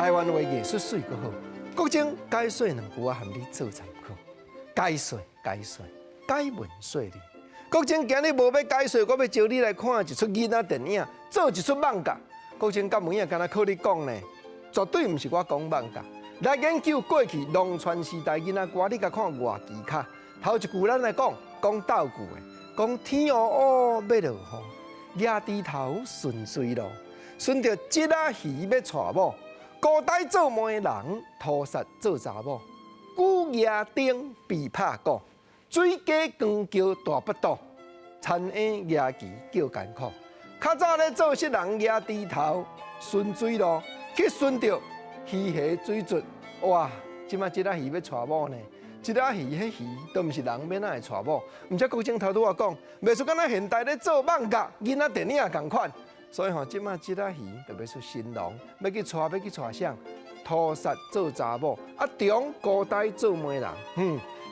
台灣話藝術媠閣好。國政解說兩句，我含你做參考。解說解說解文說理。國政今日無欲解說，我欲招你來看一齣囡仔電影，做一齣艋舺。國政敢有影敢若靠你講呢？絕對毋是我講艋舺。來研究過去農村時代囡仔歌，你共看偌奇巧。頭一句咱來講講鬥句的，講天烏烏欲落雨，蜈豬頭巡水路，順著鯽仔魚欲娶某，孤呆做媒人，屠殺做查某，龜蜈燈埤拍鼓，水雞光叫大腹肚，田嬰蜈旗叫艱苦。較早咧做穡人蜈豬頭巡水路，去巡著魚蝦水質，哇！這擺鯽仔魚欲娶某呢？鯽仔魚彼魚都毋是人，欲哪會娶某？毋才國政頭拄仔講，袂輸敢若現代咧做艋舺，囡仔電影仝款。所以吼，這擺鯽仔魚就欲出新郎，欲去娶欲去娶啥？屠殺做查某，啊中孤呆做媒人。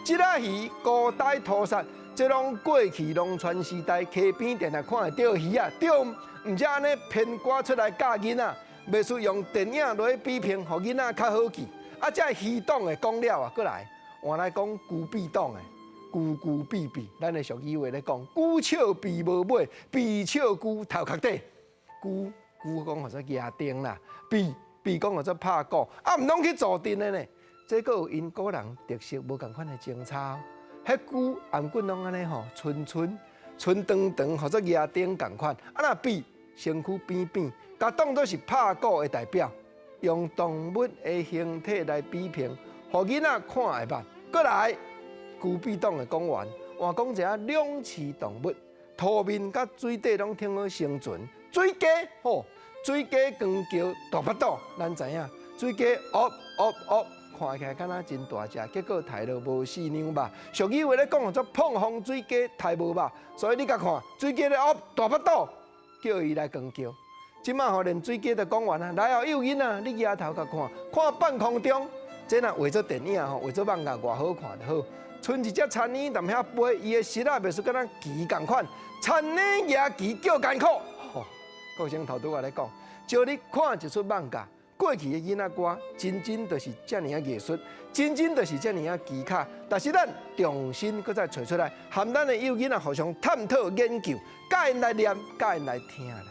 鯽仔魚孤呆屠殺，這攏過去農村時代溪邊定定看會著魚仔，對毋？毋才按呢編歌出來教囡仔，袂輸用電影來比拼，予囡仔較好記。啊，這魚檔的講了啊，閣來換來講龜臂檔的，龜龜臂臂，咱的俗語話咧講，龜笑鱉無尾，鱉笑龜頭殼底。龜龜講號做蜈燈啦，臂臂講號做拍鼓，啊，毋攏去做陣的呢？這閣有𪜶個人特色無仝款的情操。彼龜頷頸攏按呢吼，伸伸伸長長，號做蜈燈仝款。啊，若鱉身軀扁扁，共當做是拍鼓的代表，用動物的形體來比拼，予囡仔看會捌。閣來，龜臂檔的講完，換講一下兩棲動物，塗面佮水底攏挺好生存。水雞吼，水雞光叫大腹肚，咱知影，水雞喔喔喔，看起來敢若真大隻，結果刣落無四兩肉。俗語話咧講，做膨風水雞刣無肉，所以你共看，水雞咧喔大腹肚，叫伊來光叫。這擺吼連水雞都講完啊，來哦，幼囡仔，你舉頭共看，看半空中，這若畫做電影吼，畫做艋舺偌好看就好。賰一隻田嬰佇遐飛，伊的翼仔袂輸敢若旗仝款，田嬰蜈旗叫艱苦。吼，國生頭拄仔咧講，招你看一齣艋舺，過去的囡仔歌，真真就是遮爾仔藝術，真真就是遮爾仔奇巧。但是咱重新閣再揣出來，含咱的幼囡仔互相探討研究，教𪜶來念，教𪜶來聽啦。